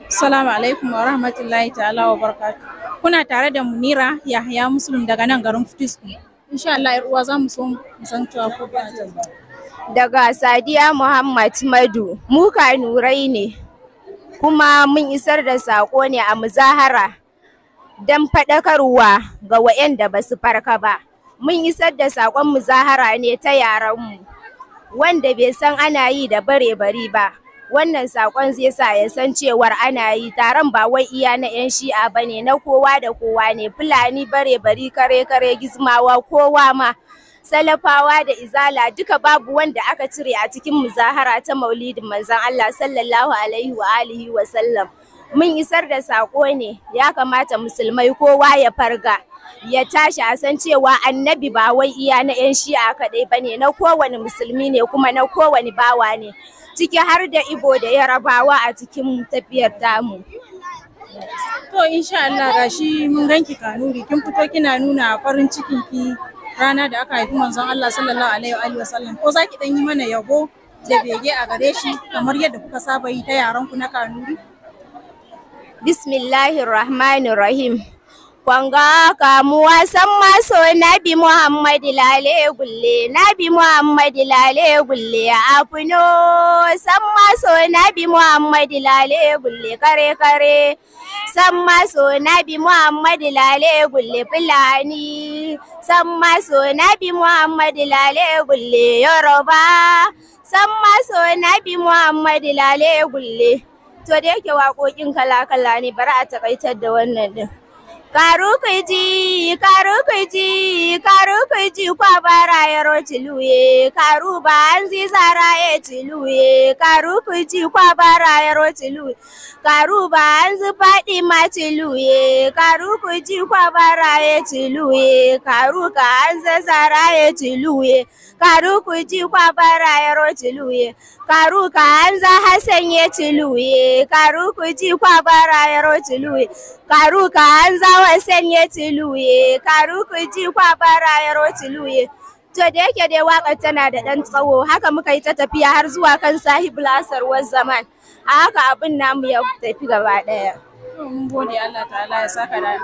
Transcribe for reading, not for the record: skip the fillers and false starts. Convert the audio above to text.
Assalamu alaikum wa rahmatullahi ta'ala wa barakatuh. Kuna tare da Munira Yahya Muslim daga nan garin Futisku. Insha Allah yar uwa za mu so mu san cewa ko ba Daga Sadiya Muhammad Madu, mu Kanurai ne, kuma mun isar da saƙo ne a muzahara don faɗakarwa ga waɗanda ba su farka ba. Mun isar da saƙon muzahara ne ta yarenmu, wanda bai san ana yi da bare-bari ba. Wannan saƙon zai sa ya san cewar ana yi. Taron ba wai iya na 'yan Shi'a ba ne, na kowa da kowa ne, Fulani, bare-bari, kare-kare, Gizmawa, kowa ma. Salafawa da Izala duka babu wanda aka cire a cikin muzahara ta Maulidin Manzon Allah sallallahu alaihi wa alihi wa sallam. Mun isar da saƙo ne, ya kamata musulmai kowa ya farga, ya tashi a san cewa Annabi ba wai iya na 'yan Shi'a kaɗai ba ne, na kowane musulmi ne kuma na kowane bawa ne, ciki har da Ibo da Yarabawa a cikin tafiyar tamu. To insha Allah gashi mun ganki Kanuri kin fito kina nuna farin cikin ki rana da aka haifi Manzon Allah sallallahu alaihi wa alihi wasallam. Ko zaki dan yi mana yabo da bege a gare shi kamar yadda kuka saba yi ta yaran ku na Kanuri? Bismillahirrahmanirrahim. Kwanga kamuwa san maso Nabi Muhammad lale gulle, Nabi Muhammad lale gulle afuno, san maso Nabi Muhammad lale gulle kare kare, san maso Nabi Muhammad lale gulle Fulani, san maso Nabi Muhammad lale gulle Yoruba, san maso Nabi Muhammad lale gulle. To da yake waƙoƙin kala-kala ne, bari a takaitar da wannan din. Karu kuji, karu kuji, karu kuji kwa bara yaro tiluye, karu ba an zizara ya tiluye, karu kuji kwa bara yaro tiluye, karu ba an faɗi ma tiluye, karu kuji kwa bara ya tiluye, karu ka an zazara ya tiluye, karu kuji kwa bara yaro tiluye, karu ka an za Hassan ya tiluye, karu kuji kwa bara yaro tiluye, karu ka an za Hassan ya tiluye, karu kuji kwa bara yaro tiluye. To da yake dai waƙar tana da ɗan tsawo, haka muka yi ta tafiya har zuwa kan Sahibul Asar wa Zaman. A haka abin namu ya tafi gaba ɗaya. Mun gode, Allah ta'ala ya saka da